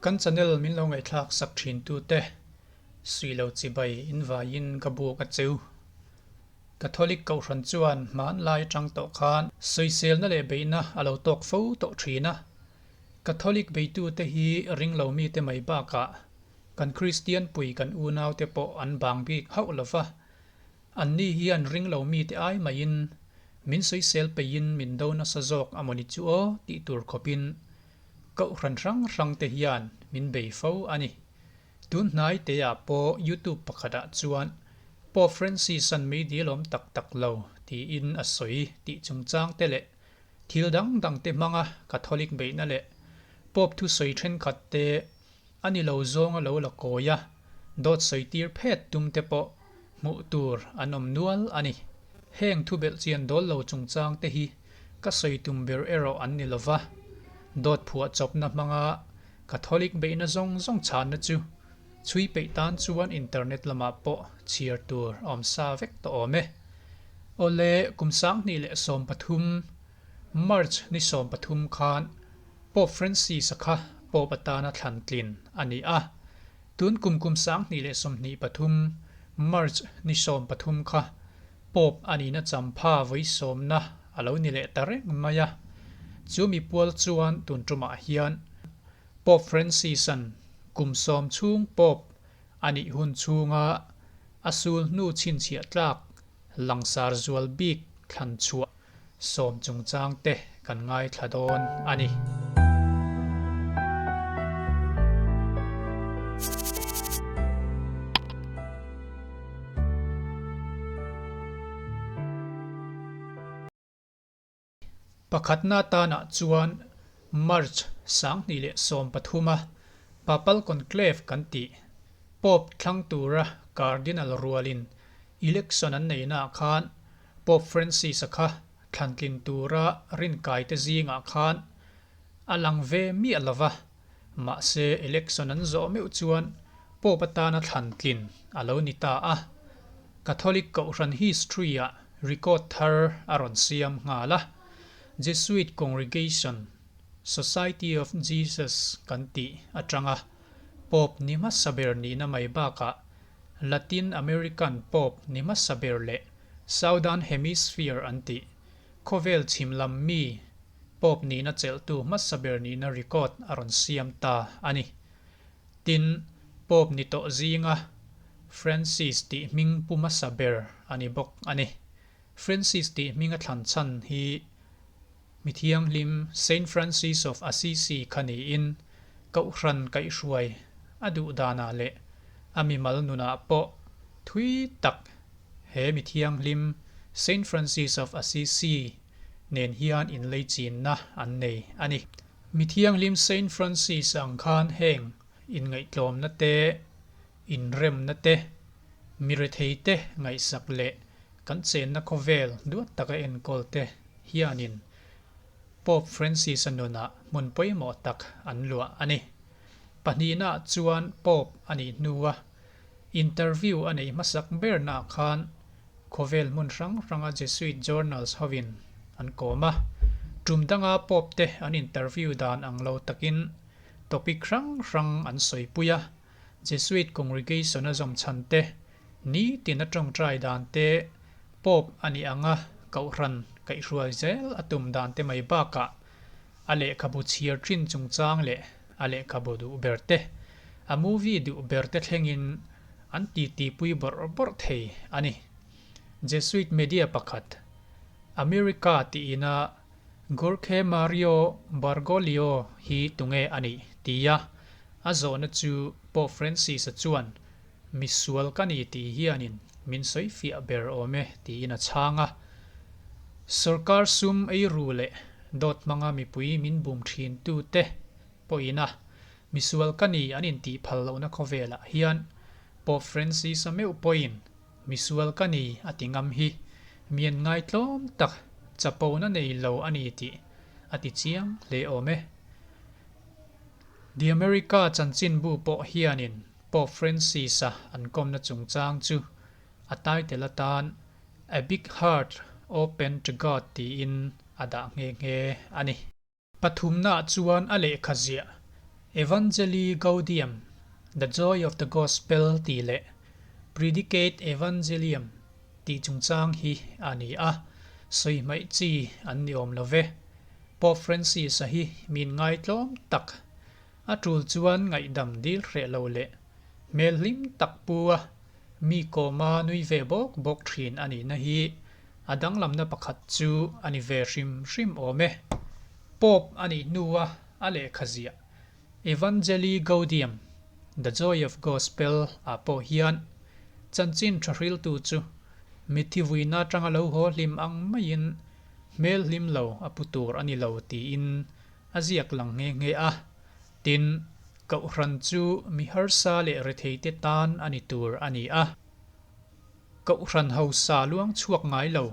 Kan channel min lo ngaihthlak sak thin tu te suih lo chibai in vaiin ka buk a cheu. Catholic Kohhran chuan hmanlai atang tawh khan sawiselna leh beihna a lo tawk fo tawh thin a. Catholic beitute hi ringlo mite mai bakah kan Kristian pui kan unaute pawh an bang bik hauh lo va. Anni hian ringlo mite ai maiin min sawisel peihin min do nasa zawk a mawni chu aw tih tur khawpin Kohhran hrang hrangte hian min bei fo a ni. Tun hnai teah pawh YouTube pakhatah chuan Pope Francis-a'n meidil awm tak tak lo tiin a sawi tih chungchangte leh thil dang dangte hmanga Catholic beihna leh Pope thusawi thenkhatte a ni lo zawnga lo la kawi a, dawt sawi tir phet tumte pawh hmuh tur an awm nual a ni. Heng thu belhchian dawl lo chungchangte hi ka sawi tum ber erawh an ni lova, dawt phuah chawpna hmanga Catholic beihna zawng zawng chhanna chu chhui peih tan chuan internet lamah pawh chhiar tur a awm sa vek tawh awm e. Awle, kum 2013 March ni 13 khan Pope Francis-a kha Pope atana thlan tlin a ni a. Tun kum kum 2023 March ni 13 kha Pope a nihna champha vawi sawmna a lo ni leh ta reng mai a. Chu mi pual chuan tun tumah hian Pope Francis-a'n kum sawm chhung Pope a nih hun chhunga a sul hnu chhinchhiah tlak langsar zual bik thlan chhuah sawm chungchang te kan ngaithla dawn a ni. Pakhatna tanah chuan March 2013 a Papal Conclave kan tih Pope thlang tura Cardinal rualin election an neihnaah khan Pope Francis-a kha thlantlin tura rinkaite zingah khan a lang ve miah lo va, mahse election an zawh meuh chuan Pope atana thlantlin a lo ni ta a. Catholic Kohhran history-ah record thar a rawn siam nghal a, Jesuit Congregation, Society of Jesus kan tih atanga Pope ni hmasa ber nihna mai bakah Latin American Pope ni hmasa ber leh Southern Hemisphere an tih, khawvel chhim lam mi Pope nihna chelhtu hmasa ber nihna record a rawn siam ta a ni. Tin, Pope ni tawh zinga Francis tih hming pu hmasa ber a ni bawk a ni. Francis tih hming a thlan chhan hi mi thianghlim Saint Francis of Assisi kha niin Kohhran kaihhruai a duh danah leh a mimal nunah pawh thui tak He mi thianghlim Saint Francis of Assisi nen hian inleichinna an nei a ni. Mi thianghlim Saint Francis ang khan heng inngaihtlawmna te, inremna te, mi rethei te ngaihsak leh kan chenna khawvel duat taka enkawl te hianin Pope Francis-a nunah hmun pawimawh tak an luah a ni. Pahnihnaah chuan Pope a nih hnua Interview a neih hmasak bernaah khan khawvel hmun hrang hranga Jesuit journals hovin an kawm a. Tum danga Pope te an interview dan ang lo takin topic hrang hrang an sawipui a, Jesuit congregation a zawm chhan te, nitin a tawngtai dan te, Pope a nih anga kohhran kaihhruai zel a tum dan te mai bakah A lehkhabu chhiar thin chungchang leh a lehkhabu duh ber te, a movie duh ber te thlengin an titipui bawrh bawrh thei a ni. Jesuit media pakhat, America tiin-a Jorge Mario Bergoglio hi tunge a nih? tia a zawhna chu Pope Francis-a chuan Misual ka ni tih hianin min sawi fiah ber awm e tiin a chhang a. Sorkar sum ei ru leh dawt hmanga mipui min bum thin tu te pawhin a misual ka ni an intih phal lohna khawvelah hian Pope Francis-a meuh pawhin misual ka ni a ti ngam hi mian ngaitlawm tak chapona nei lo a ni tih a ti chiang hle awm e. The America chanchinbu pawh hianin Pope Francis-a an kawmna chungchang chu a title atan A Big Heart Open to God tiin a dah nghe nghe a ni. Pathumnaah chuan a lehkha ziah. Evangelii Gaudium, The Joy of the Gospel tih leh Predicate Evangelium tih chungchang hi a ni a, sawi hmaih chi an ni awm lo ve. Pope Francis-a hi min ngaitlawm tak, a tul chuan ngaihdam dil hreh lo leh hmel hlim tak pu a, mi kawma nui ve bawk bawk thin a nihna hi a danglamna pakhat chu a ni ve hrim hrim awm e. Pope a nih hnua a lehkha ziah Evangelii Gaudium, The Joy of Gospel ah pawh hian chanchin tha hriltu chu mitthi vuina atanga lo haw hlim ang maiin hmel hlim lo a pu tur a ni lo tiin a ziak lang nghe nghe a. Tin, Kohhran chu mi harsa leh retheite tan a ni tur a ni a. Kohhran hausa luang chhuak ngai lo,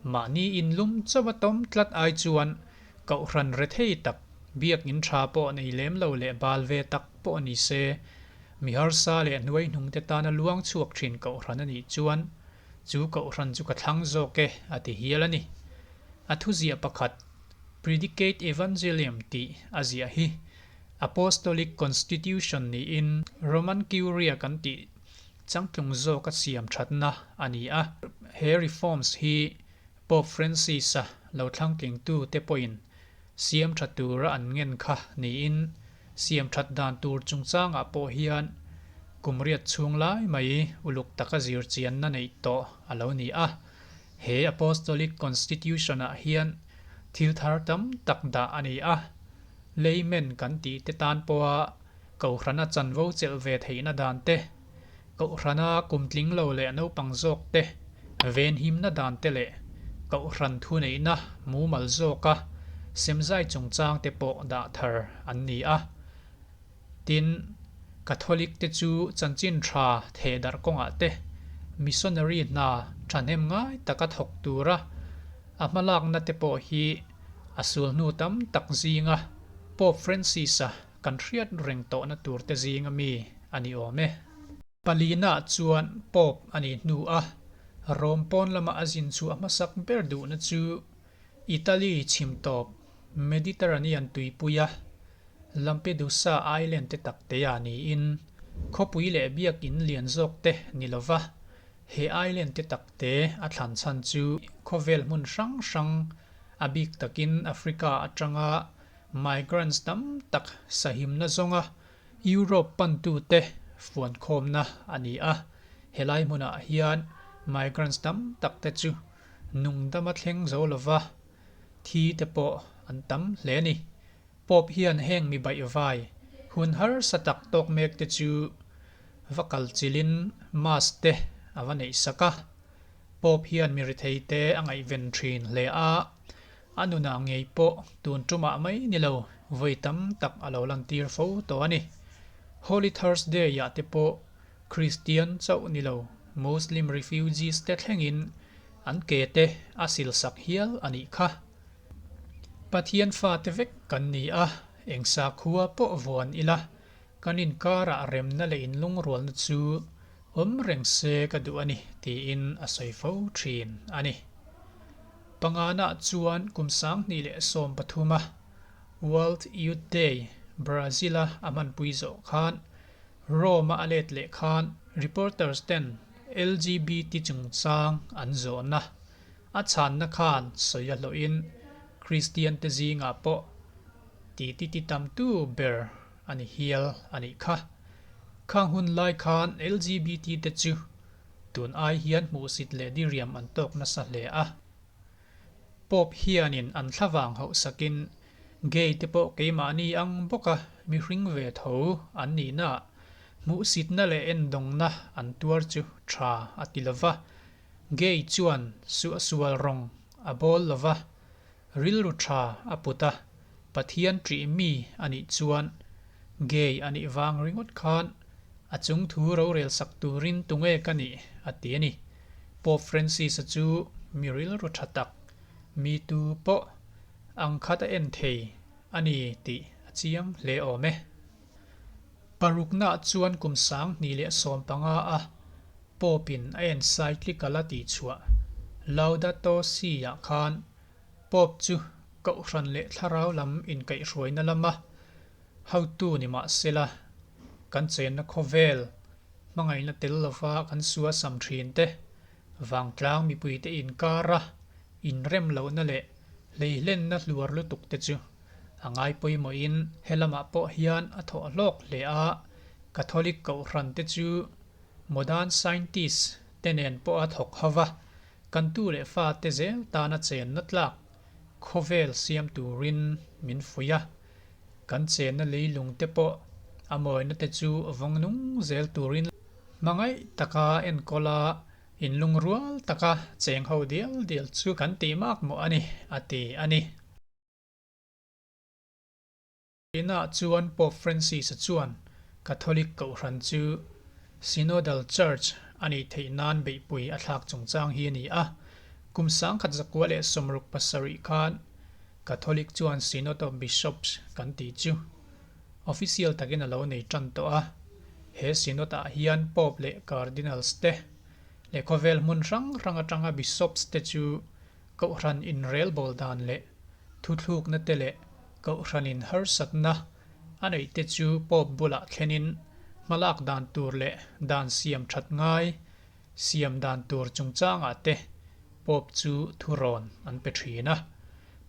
mahni inlum chauh a tawm tlat ai chuan Kohhran rethei tak, biakinn tha pawh nei lem lo leh bal ve tak pawh ni se, mi harsa leh hnuaihnungte tana luang chhuak thin Kohhran a nih chuan chu Kohhran chu ka thlang zawk e a ti hial a ni. A thuziah pakhat, Predicate Evangelium tih a ziah hi Apostolic Constitution niin Roman Curia kan tih changtlung zawka siam thatna a ni a. He reforms hi Pope Francis-a lo thlangtlingtu te pawhin siam tha tura an ngen kha niin siam that dan tur chungchangah pawh hian kum riat chhung lai mai uluk taka zir chianna neih tawh a lo ni a. He Apostolic Constitution-ah hian thil thar tam tak dah a ni a, laymen kan tih te tan pawha Kohhrana chanvo chelh ve theihna dan te, Kohhrana kumtling lo leh naupang zawk te venhimna dan te leh Kohhran thuneihna mumal zawka semzai chungchang te pawh dah thar an ni a. Tin, Catholic te chu chanchin tha thehdarh kawngah te missionary hna thahnem ngai taka thawk tura a hmalakna te pawh hi a sulhnu tam tak zinga Pope Francis-a kan hriat reng tawhna tur te zinga mi a ni awm e. Palina chuan Pope a nih hnu a Rome pawn lama a zin chhuah hmasak ber duhna chu Italy chhim tawp Mediterranean tuipuia Lampedusa Island te tak te-ah niin khawpui leh biakinn lian zawk te ni lova he island te tak te a thlan chhan chu khawvel hmun hrang hrang a bik takin Africa atanga Migrants tam tak sahimna zawnga Europe pantute fuankhawmna a ni a, helai hmunah hian migrants tam takte chu nungdama thleng zo lova thi te pawh an tam hle a ni. Pope hian heng mi baihvai hun harsa tak tawk mek te chu va kal chilin Mass te a va neih sak a. Pope hian mi retheite a ngaihven thin hle a. A nunah ngei pawh tun tumah mai ni lo, vawi tam tak a lo lantir fo tawh a ni. Holy Thursday-ah te pawh Kristian chauh ni lo, Muslim refugees te thlengin an ke te a silsak hial a nih kha. Pathian fate vek kan ni a, eng sakhua pawh vuan ila, kan inkarah remna leh inlungrualna chu awm reng se ka duh a ni tiin a sawi fo thin a ni. Pangana chuan kum 2013 a World Youth Day Brazil-a a hmanpui zawh khan Rome-a a let leh khan reporters ten LGBT chungchang an zawhna a chhanna khan sawi a hlawhin Kristian te zingah pawh titi ti tamtu ber a ni hial a nih kha. Khang hun lai khan LGBT te chu Tun ai hian hmuhsit leh diriam an tawk nasa hle a. Pope hianin an thlavang hauhsakin gay te pawh keimahni ang bawka mihring ve tho an nihnaah hmuhsitna leh endawngna an tuar chu tha a ti lova. Gay chuan suahsual rawng a bawl lova, rilru tha a put a, Pathian ṭih mi a nih chuan gay a nih vang ringawt khan a chung thu rorel sak turin tunge ka nih a ti a ni. Pope Francis-a chu mi rilru tha tak, mi tu pawh ang khat a en thei a ni tih a chiang hle awm e. Paruknaah chuan kum 2015 a Pope-in a encyclical a tihchhuah Laudato Si-ah khan Pope chu Kohhran leh thlarau lam inkaihhruaina lama. Hotu ni mah sela, kan chenna khawvel hmangaihna tel lova kan suasam thin te, vangtlang mipuite inkara inrem lohna leh hleihlenna hluar lutuk te chu a ngai pawimawhin he lamah pawh hian a thawh hlawk hle a, Catholic Kohhran te chu modern scientist te nen pawh a thawk ho va, kan tu leh fate zel tana chenna tlak khawvel siam turin min fuih a, kan chenna leilung te pawh a mawina te chu vawng nung zel turin hmangaih taka enkawl a, inlungrual taka cheng ho dial dial chu kan tih mak mawh a ni, a ti a ni. Inah chuan Pope Francis-a chuan Catholic Kohhran chu Synodal Church a nih theih nan beihpui a thlak chungchang hi a ni a. Kum 1967 khan Catholic chuan Synod of Bishops kan tih chu official takin a lo nei tan tawh a. He Synod-ah hian Pope leh Cardinals te leh khawvel hmun hrang hrang atanga Bishops te chu Kohhran inrelbawl dan leh thuthlukna te leh Kohhranin harsatna a neih te chu Pope bulah thlenin hmalak dan tur leh dan siam that ngai siam dan tur chungchangah te Pope chu thurawn an pe thin a.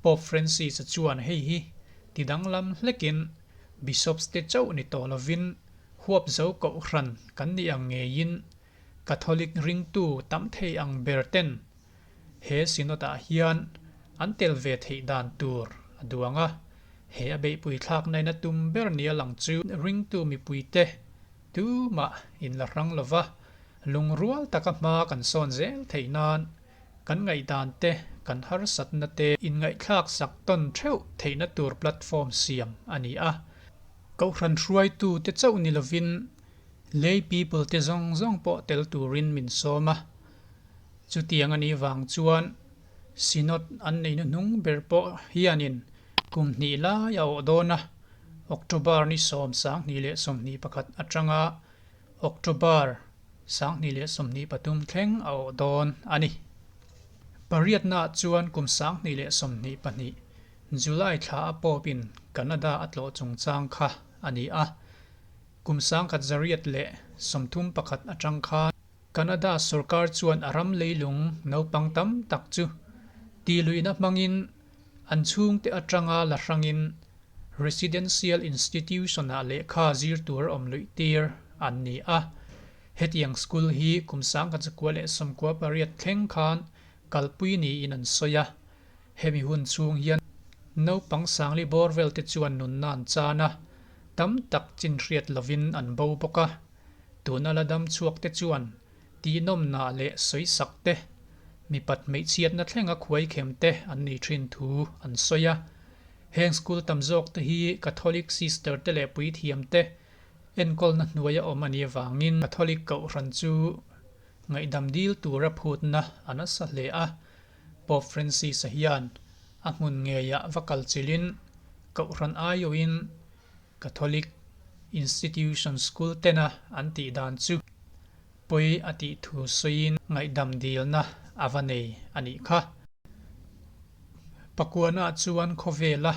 Pope Francis-a chuan hei hi ti danglam hlekin Bishops te chauh ni tawh lovin huapzo Kohhran kan nih ang ngeiin Catholic ringtu tam thei ang ber ten He Synod-ah hian an tel ve theih dan tur a duang a, he a beihpui thlaknain a tum ber nia lang chu ringtu mipuite tumah inla hrang lova lungrual taka hma kan sawn zel theih nan kan ngaihdan te, kan harsatna te inngaihthlak sak tawn theuh theihna tur platform siam a ni a. Kohhran hruaitute chauh ni lovin lay people te zawng zawng pawh tel turin min sawm a. Chutiang a nih vang chuan Synod an neihna hnung ber pawh hianin kum hnih lai a awh dawn a, October ni 2021 atanga October 2023 thleng a awh dawn a ni. Pariatnaah chuan kum 2022 July thla a Pope-in Canada a tlawh chungchang kha a ni a, kum 1931 atang khan, Canada sorkar chuan a ram leilung naupang tam tak chu tihluihna hmangin an chhungte atanga la hrangin residential institution-ah lehkha zir tur awm luih tir an ni a. Hetiang school hi kum 1998 thleng khan kalpui niin an sawi a. Hemi hun chhung hian naupang sangli bawr velte chuan nunna an chan a, tam tak chin hriat lovin an bo bawk a. Tuna la dam chhuak te chuan tihnawmnah leh sawisak te, mipat hmeichhiatna thlenga khuaikhem te an ni thin thu an sawi a. Heng school tam zawk te hi Catholic Sister te leh puithiam te enkawlna hnuaia awm a nih avangin Catholic Kohhran chu ngaihdam dil tura phutna a nasa hle a. Pope Francis-a hian a hmun ngeiah va kal chilhin Kohhran aiawhin Catholic Institution School tena an tih dan chu pawi a tih thu sawiin ngaihdam dilna a va nei a nih kha. Pakuana chuan khawvela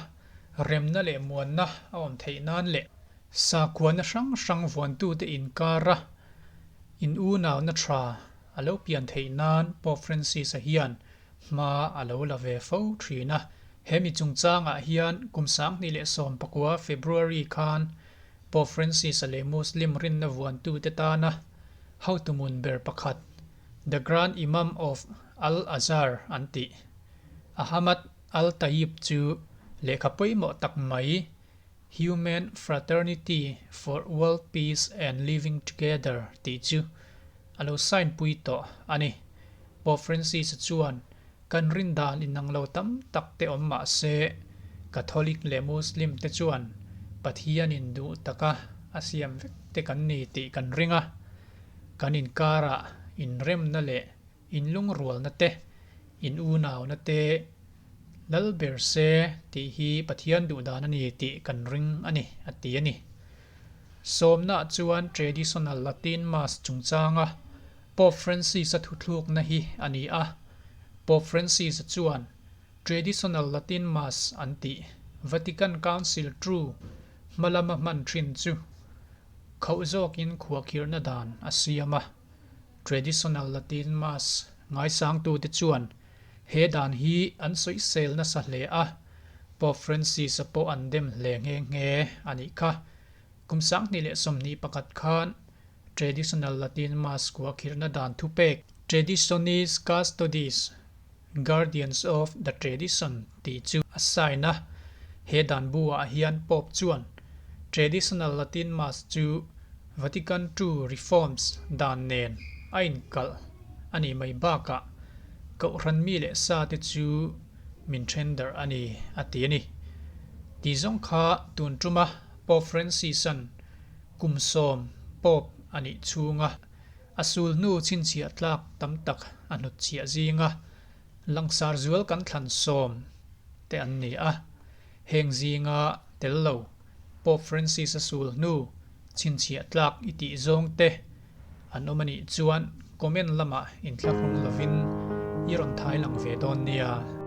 remna leh muanna a awm theih nan leh sakhuana hrang hrang vuantute inkara in unauna tha a lo pian theih nan Pope Francis-a hian Hma a lo la ve fo thin a. He mi chungchangah hian kum 2019 February khan Pope Francis-a leh Muslim rinna vuantute tana hotumun ber pakhat, The Grand Imam of Al-Azhar an tih, Ahmad Al-Tayyib chu lehkha pawimawh tak mai Human Fraternity for World Peace and Living Together tih chu a lo sign pui tawh a ni. Pope Francis-a chuan, Kan rin dan inang lo tam tak te awm mah se, Catholic leh Muslim te chuan Pathianin duh taka a siam vek te kan ni tih kan ring a, kan inkarah inremna leh Inlungrualna te, in unauna te lal ber se tih hi Pathian duhdan a ni tih kan ring a ni, a ti a ni. Sawmna chuan Traditional Latin Mass chungchanga Pope Francis-a thuthlukna hi a ni a. Pope Francis-a chuan Traditional Latin Mass an tih Vatican Council ii Hma lama hman thin chu khauh zawkin khuahkhirhna dan a siam a. Traditional Latin Mass ngaisangtute chuan he dan hi an sawisel nasa hle a, Pope Francis-a pawh an dem hle nghe nghe a nih kha. Kum 2021 khan Traditional Latin Mass khuahkhirhna dan thupek Traditionis Custodes, Guardians of the Tradition tih chu a sign a, he dan bu-ah hian Pope chuan Traditional Latin Mass chu Vatican II Reforms dan nen a inkalh a nih mai bakah Kohhran mi leh sa te chu min then darh a ni a ti a ni. Tih zawng kha tun tuma Pope Francis-a'n kum sawm Pope a nih chhunga A sul hnu chhinchhiah tlak tam tak a hnutchhiah zinga langsar zual kan thlan sawm te an ni a. Heng zinga tel lo Pope Francis-a sul hnu chhinchhiah tlak i tih zawng te an awm a nih chuan comment lamah inthlahrung lovin i rawn thai lang ve dawn nia.